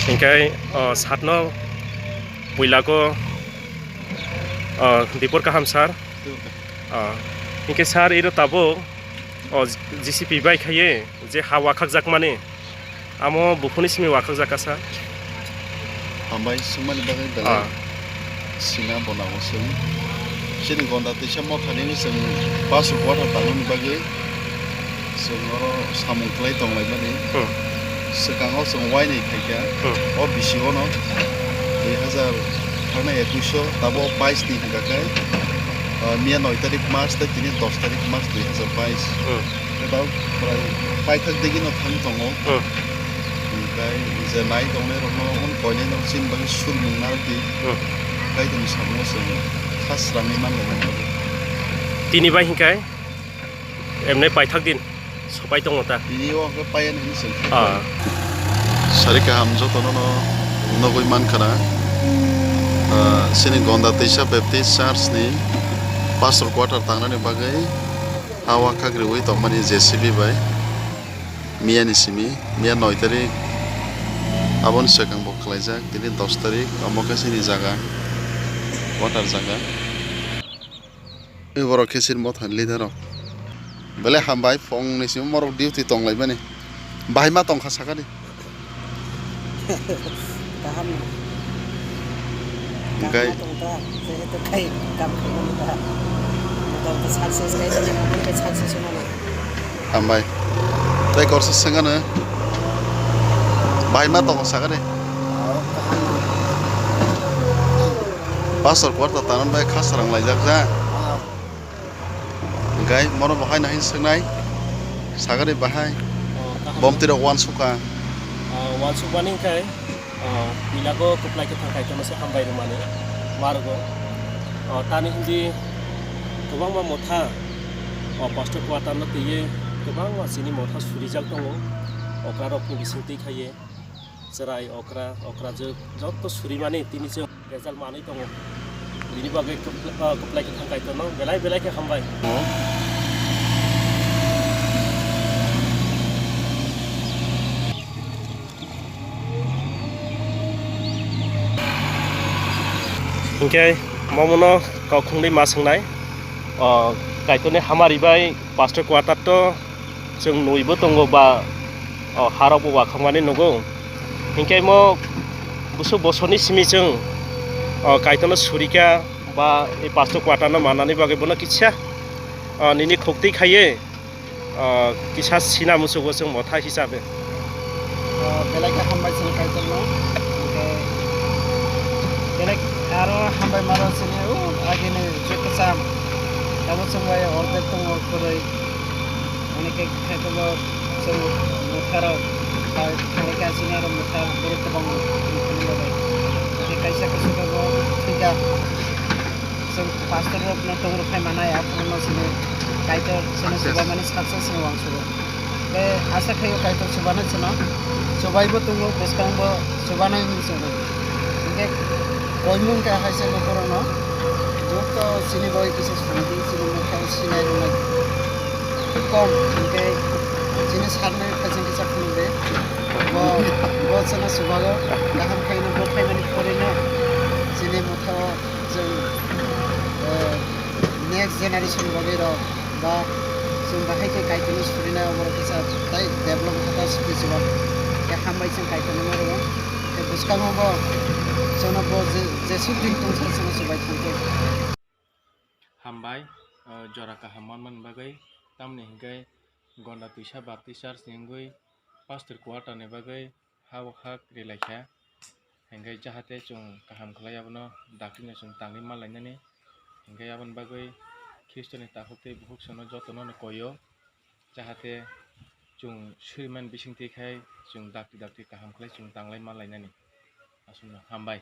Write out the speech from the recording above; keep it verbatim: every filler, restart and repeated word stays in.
Hinkhe, o, satno puila ko, o, dipor kaham sir. O, hinkhe sir, iro tabuk, o, J C B bai khaiye je ha wakhakjakmani, amo buphuni simi wakhakjak kha sir. Hambai swngmani bagwi belai. Ah. Sina bo nango chwng. Chini Gonda twisa mothani chwng pastor quarter tangmani bagwi chwng oro samung khlai tonglaimani. Hmm. Swkango chwng wainwi khaikha. Hmm. O bisingono dui hazar thangnai ekuish o tabo bais ni hwnkha khe, ah, miya noi tarik mas tei tini dos tarik mas dui hazar bais. Hmm. Khe tabuk prai paithak digi no thang tongo. Hmm. Hinkhe je nai tongnai rokno un koinai no chini bagwi sulmung narwk di. Hmm. Kaitorni samungo chwng kha srangwi manlaina bagwi. Tini bai hinkhe emne paithak din sopai tongo ta. Tini o hwnkhe paiya hinwi chwng. Ah. Sari kaham jotono no nugwi mankha na. Ah, chini Gonda Twisa Baptist Church ni pastor quarter tangnani bagwi ha wakhak riwi tongmani J C B bai. Miya ni simi, miya noi tarik aboni swkang bo khlaijak, tini dos tarik, omo khe chini jaga, quarter jaga. Tei borok khe chini mothani leader rok. Belai hambai, phung ni simi borok duty tonglaimani. Bahai ma tongkha sakani. Kaham no. Kaham Okai. No tong ta, jehetu khai kam khai mani ta. Motamoti success khai tini, omo khe success wngmani. Hambai. Tei korsa swngano. Bahai ma tongo sakani. Pastor quarter tanan bai kha srang laijak ja. Hingkai mono bo haino hin swngnai, sagari bahai. Oh, kaham. Bomti rok uansukha. Ah, uansukmani hingkai, ah, puila go kwplai kwthang Kaitorno se hambai rwmani margo. Ah, tani hindi kwbangma motha, ah, pastor quarter no twiwi kwbangma chini motha surijak tongo, okra rokni bising twi khaiwi. Chwrai, okra, okrajwk jotto surimani tini chwng result manwi tongo. Bini bagwi kwpl-, ah, kwplai kwthang Kaitorno belai belai khe hambai. Hinkhe momono kok khungdi ma swngnai, o, Kaitorni hamari bai pastor quarter to chwng nwibo tongo ba, o, harokbo wakhangmani nugo. Hinkhe mo busuk bosorni simi chwng, o, Kaitorno surikha ba e pastor quarter no manani bagwi bono kisa, o, nini khuktwi khaiwi, o, kisa sina musugo chwng motha hisabe. O, belai khe hambai chwng Kaitorno. Hinkhe belai aro hambai maro chini, o, agini je kwcham. Tamo chwng bai ordek tongo kwrwi. Onek khe khe tongo chwng motharok, ba thangwi khe asini aro mothar borok kwbang wngkha. Hinkhe kaisa kaisa khe bo thwikha. Chwng pastor rokno tongrok khai manai, aphuru no chini Kaitor chini Yes. Chubaimani success no uansukgo. Tei asa khaio Kaitor chubano chwngno chubaibo tongo, bwskango chubanai hinwi chwngno. Hinkhe koimung khe hai se borokno joto chini bagwi kisa sumdi, chini mokhe sinai rwnai kom, hinkhe chini saknai khe chwng kisa phunukdi. Bo, bo chwngno chubago, kaham khaino bo phaimani porino chini mothao chwng, eh, next generation bagwi rok ba chwng bahai khe Kaitorni surinai oborok kisa tai develop kha ta sukhi chuba. Khe hambai chwng Kaitorno norok. Khe bwskango bo chwngno bo je, jesuk din tongsa chwngno chubai thangkhe. Hambai, eh, jora kaham manmani bagwi, tamni hinkhe Gonda Twisa Baptist Church ni wngwi pastor quarter ni bagwi ha o ha kwrwi lai kha. Hinkhe jahate chwng kaham khlai abono dakti no chwng tangwi manlainani. Hinkhe aboni bagwi Khristoni takhuk tei bukhuk chwngno jotono no koi o, jahate chwng suriman bisingtwi khai chwng dakti dakti kaham khlai chwng tanglai manlainani. Aswkno hambai.